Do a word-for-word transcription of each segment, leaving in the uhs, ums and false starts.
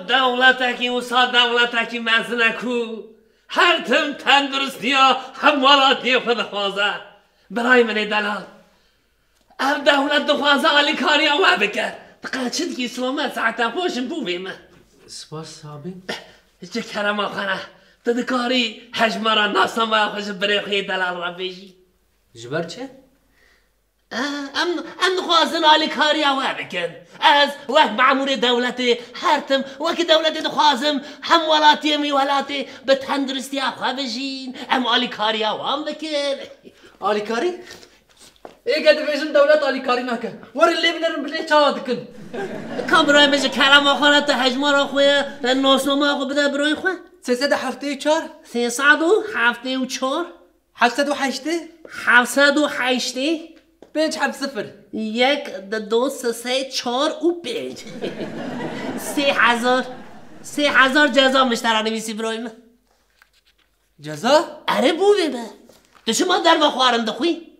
Dewletekî wisa dewletekî mezin e ku her tim tenduristiya hemwelatiyê xwe dixwaze. Birayê min ê delal. Ev dewlet dixwaze alîkariya we bike. Diqe çi dikî Silamet, saete xweş in bûvê me. Spas abi. Ji kerema xwe re. Tu dikarî hejmara nasnameya xwe ji birê xwe yê delal re bêjî. Ji ber çi? Eh, em, em dixwazin alîkariya we bikin. Ez wek memûrê dewletê her tim, wekî dewletê dixwazim hemwelatiyê min welatê bi tenduristiya xwe bijîn. Em alîkariya wan bikin. Alîkarî? Êge dibêjin dewlet alîkarî nake. Werin lê binerin bilê çawa dikin. Ka birayê min ji kerema xwe re tu hejmara xwe ye, nasnameya xwe bide birayê xwe. Sê sed û heftê û çar. Sê sed û heftê û çar. Heft sed û heştê. Heft sed û heştê. Pênc heft sifir. Yek, du, du, sê, sê, çar û pênc. Sê hezar. Sê hezar ceza min ji te re nivîsî birayê min. Ceza? Erê bûvê me. Tu çima derva xwarin dixwî?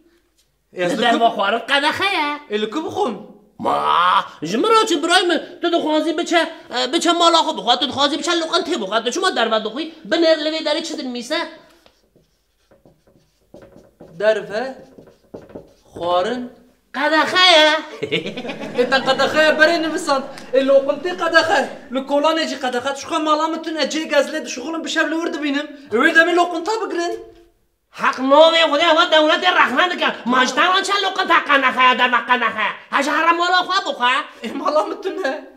Ez Li dikim. Derva xwarin qedexe ye. Ê li ku bixwim? Ma, ji min re çi birayê min? Tu dixwazî biçe, e, biçe mala xwe bixwe, tu dixwazî biçe loqentê bixwe, tu çima derva dixwî? Binêr li vê derê çi dinivîse? Derve, xwarin. Qedexe ye. Ê te qedexe ye berê nivisand. Ê loqintê qedexe. Li kolanê jî qedexe. Dişuxe mala min tune cêk ez lê dişuxulim bi şev li wir dibînim. Ê wê demê loqinta bigirin. Heq navê Xwedê eva dewletê rexne dike. Ma ji te re çend loqinta qedexe ye, derve qedexe ye. Heja here mala xwe bixwe. Ê mala min tune.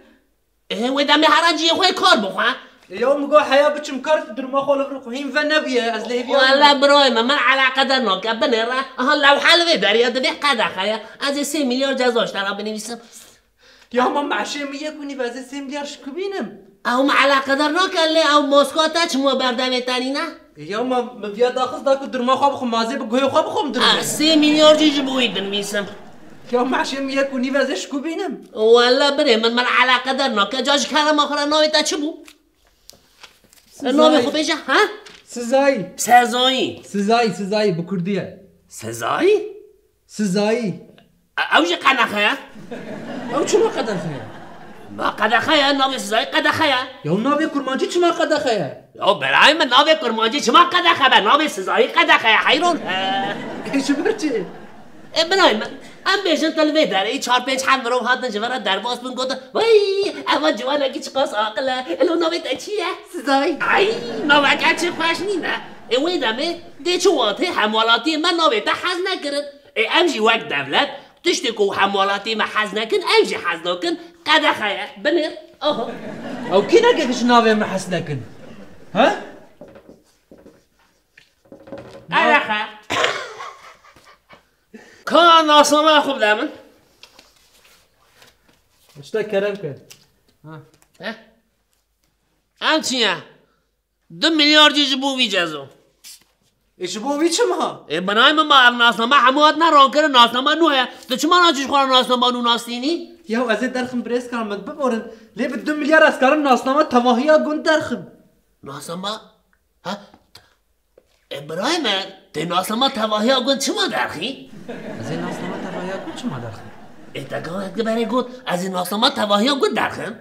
Ê, wê demê here cihê xwe kar bixwe. Ê, ya min got heya biçim kar, duruma xwe li vir xwe hîn ve nebûye, ez lê hêviya Wele birayê me, min eleqedar nake, binêre. Aha, lewhe li vê derê ye, divê qedexe ye. Ez ê sê milyar ceza ji te re binivîsim. Ya ma meşê min yek û nîv, ez ê sê milyar ji ku bînim? Ew min eleqedar nake, lê ew Moskwa te çima berdevê te nîne? Ya ma min viya daxist da ku durma xwe bixwim, ma ez ê bi guhê xwe bixwim durma. Ez sê milyar jî ji bo wî dinivîsim. Ya meşê min yek û nîv, ez ê ji ku bînim? Wele birê min, min eleqedar nake. Ca ji kerema xwe re navê te çi bû? Navê xwe bêje, ha? Sizayî. Sezayî. Sizayî, Sizayî, bi kurdî ye. Sezayî? Sizayî. E, ew jî qedexe ye. Ew çima qedexe ye? Ma qedexe ye, navê Sizayî qedexe ye. Ya navê kurmancî çima qedexe ye? Ya birayê min, navê kurmancî çima qedexe be? Navê Sizayî qedexe ye, heyran. E. Ê, ji ber çi? E, birayê min, em bêjin tu li vê derê çar pênc heb mirov hatin ji vir re derbas bûn, gotin, "Wey, eva ciwanekî çiqas aqil e. Elo navê te çi ye?" Sizayî. Ay, naveke çi xweş nîne. Ê, wê demê dê çi watê hemwelatiyê me navê te hez nekirin. Ê, em jî wek dewlet, tiştê ku hemwelatiyê me hez nekin, em jî hez nakin, qedexe ye. Binêr, aha. Ew kî neke ji navê min hez nekin? Ha? Qedexe. Ka nasnameya xwe bide min. Ji te kerem ke. Ha. He? Em çi ye? Du milyar jî ji bo vî cezo. Ê, ji bo vî çima? Ê, birayê min, ma ev nasname hemû hatine rankirin, nasname nû heye. Tu çima naçî ji xwe re nasname nû nastînî? Ya ez ê derxim birêzkar min, biborin. Lê bi du milyar ez karim nasname tevahiya gund derxim. Nasname? Ha? Ê, birayê me, tê nasnama tevahiya gund çima derxî? Ez ê nasnama tevahiya gund çima derxim? Ê, te gavek di berê got, ez ê nasnama tevahiya gund derxim.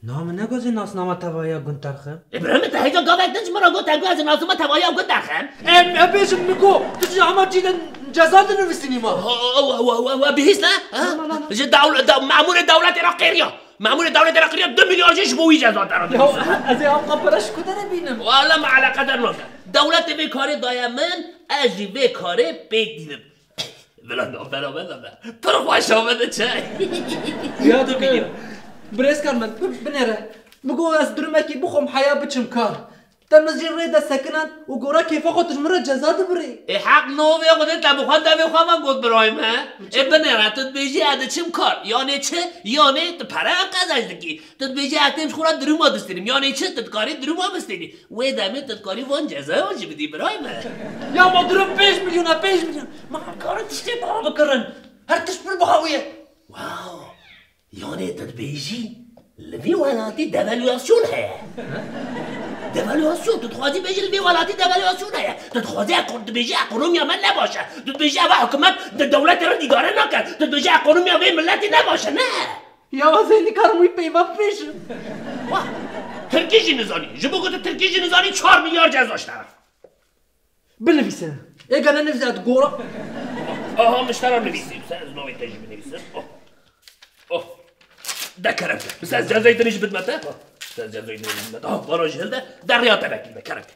Na, min negot ez ê nasnama tevahiya gund derxim. Ê, birayê me, te hêja gavek din ji min re got, te got, ez ê nasnama tevahiya gund derxim. Em, em bêjin min got, tu ji hema cî de ceza dinivîsînî ma. Wa, wa, wa, wa, wa, bihîst ne? Ha? Na, na, na, na. Ji dewl-, de-, memûrê dewletê re qêriya. Memûrê dewletê re qiriya du milyar jî ji bo wî ceza te re. Ya, ez ê ew qapere ji ku derê bînim? Wala me eleqedar nake. Dewletê vê karê daye min, ez jî vê karê pêk dînim. Bila navbera me de me. Pir xweşa me diçe. Ya du milyar. Birêzkar min, bi-, binêre. Min got ez durumekî bixwim heya biçim kar. Te min jî rê de sekinand û gora kêfa xwe tu ji min re ceza dibirî. Ê heq navê Xwedê te bi xwe devê xwe ve got birayê me. Ê binêre tu dibêjî ez diçim kar. Yanê çi? Yanê tu pereya qezenc dikî. Tu dibêjî ez têm ji xwe re duruma bistînim. Yanê çi? Tu dikarî duruma bistînî. Wê demê tu dikarî van cezayan jî bidî birayê me. Ya ma durum pênc milyon e, pênc milyon. Ma em karin tiştê biha bikirin. Her tişt pir biha bûye. Wow. Yanê tu dibêjî li vî welatî devalüasyon heye. Devalüasyon, tu dixwazî bêjî li vî welatî devalüasyon heye. Tu dixwazî ekon-, dibêjî ekonomiya me ne baş e. Tu dibêjî eva hikûmet di dewletê re îdare nake. Tu dibêjî ekonomiya vê miletî ne baş e. Ne. Ya ez ê nikarim wî peyva bibêjim. Tirkî jî nizanî. Ji bo ku tu tirkî jî nizanî çar milyar ceza ji te re. Binivîse. Ê gene nivîse tu gora. Aha, min ji te re nivîsî. Sen ez navê te jî binivîsim. Oh. Oh. De kerem ke. Bi sen cezayê din jî bidme te. Oh. Sen cezayê din jî bidme te. Ah, vana jî hilde. Derya te vekî me kerem ke.